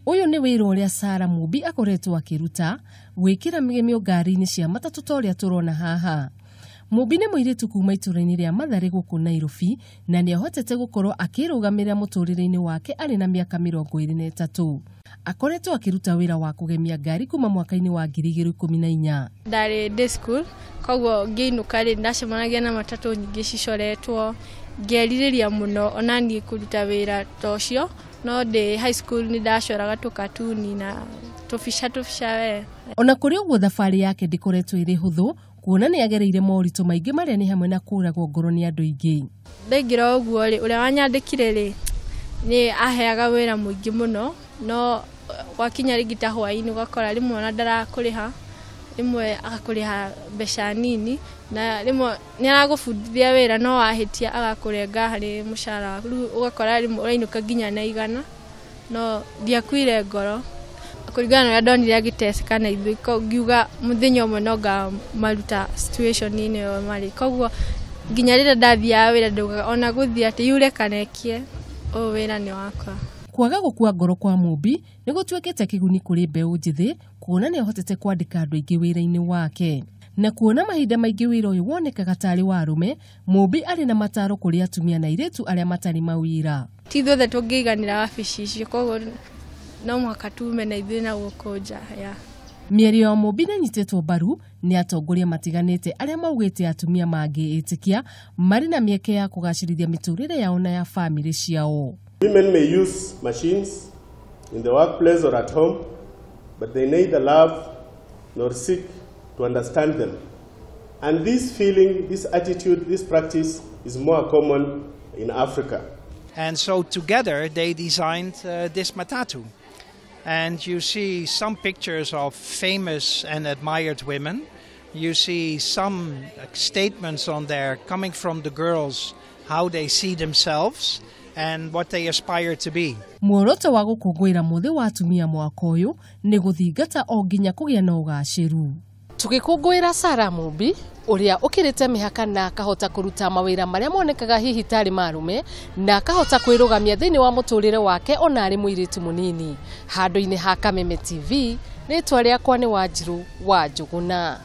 Ũyũ nĩ wĩra ũrĩa Sarah Mumbi akoretwo akĩruta, gwĩkĩra mĩgemio ngari-inĩ cia matatũ ta ũrĩa tũrona haha. Mumbi nĩ mũirĩtu kuma itũũra-inĩ rĩa Mathare gũkũ Nairobi na nĩ ahotete gũkorwo akĩrũgamĩrĩra mũtũrĩre-inĩ wake arĩ na mĩaka 23. Akoretwo akĩruta wĩra wa kũgemia ngari kuma mwaka-inĩ wa 2014. Ndarĩ day school, koguo ngĩinũka rĩ, ndacemanagia na matatũ nyingĩ cicoretwo, ngerirĩria mũno ona niĩ kũruta wĩra ta ũcio, no ndĩ high school nĩ ndacoraga tũkatuni na tũbica tũbica we. Ona kũrĩ ũguo thabarĩ yake ndĩkoretwo ĩrĩ hũthũ, kuona nĩ agereire moritũ maingĩ marĩa nĩ hamwe na kũragwo ngoro nĩ andũ aingĩ. Ndaingĩra ũguo rĩ, ũrĩa wanyandĩkire rĩ, nĩ aheaga wĩra mũingĩ mũno, no gwakinya rĩngĩ ta hwaĩ-inĩ ũgakora rĩmwe ona ndarakũrĩha, rĩmwe agakũrĩha mbeca nini, na rĩmwe nĩ aragũbundithia wĩra no wahĩtia agakũrenga harĩ mũcara waku, rĩu ũgakora rĩmwe ũrainũka nginya na 100, no ndiakuire ngoro. Kũringana na ũrĩa ndonire agĩteceka na ithuĩ, ngiuga mũthenya ũmwe no ngamaruta situation-inĩ ĩyo marĩ, koguo nginya rĩrĩa ndathiaga wĩra ndaugaga ona gũthiĩ atĩ yure kana ĩkie, ũyũ wĩra nĩ wakwa. Kwaga gũkua ngoro kwa Mumbi nĩ gũtuĩkĩte kĩguni kũrĩ mbeũ njĩthĩ, kuona nĩ ahotete kwandĩka andũ aingĩ wĩra-inĩ wake. Na kuona mahinda maingĩ wĩra ũyũ wonekaga tarĩ wa arũme, Mumbi arĩ na mataro kũrĩ atumia na airĩtu arĩa matarĩ mawĩra. Ti ithuothe tũngĩiganĩra wabici icio, koguo no mũhaka tume na ithuĩ na gũkũ nja. Mĩario ya Mumbi nĩ ĩnyitĩtwo mbaru nĩ atongoria matiganĩte arĩa maugĩte atumia mangĩĩtĩkia marĩ na mĩeke ya kũgacĩrithia mĩtũrĩre yao na ya bamĩrĩ ciao. Women may use machines in the workplace or at home, but they neither love nor seek to understand them. And this feeling, this attitude, this practice is more common in Africa. And so together they designed this matatu. And you see some pictures of famous and admired women. You see some statements on there coming from the girls, how they see themselves and what they aspire to be. Muoroto wa gũkũngũĩra mũthĩ wa atumia mwaka ũyũ nĩ gũthingata o nginya kũgĩa na ũgacĩru. Tũgĩkũngũĩra Sarah Mumbi ũrĩa ũkĩrĩte mĩhaka na akahota kũruta mawĩra marĩa monekaga hihi tarĩ ma arũme na akahota kwĩrũgamia thĩinĩ wa mũtũrĩre wake ona arĩ mũirĩtu mũnini. Handũ-inĩ ha Kameme TV, rĩtwa rĩakwa nĩ Wanjirũ wa Njũgũna.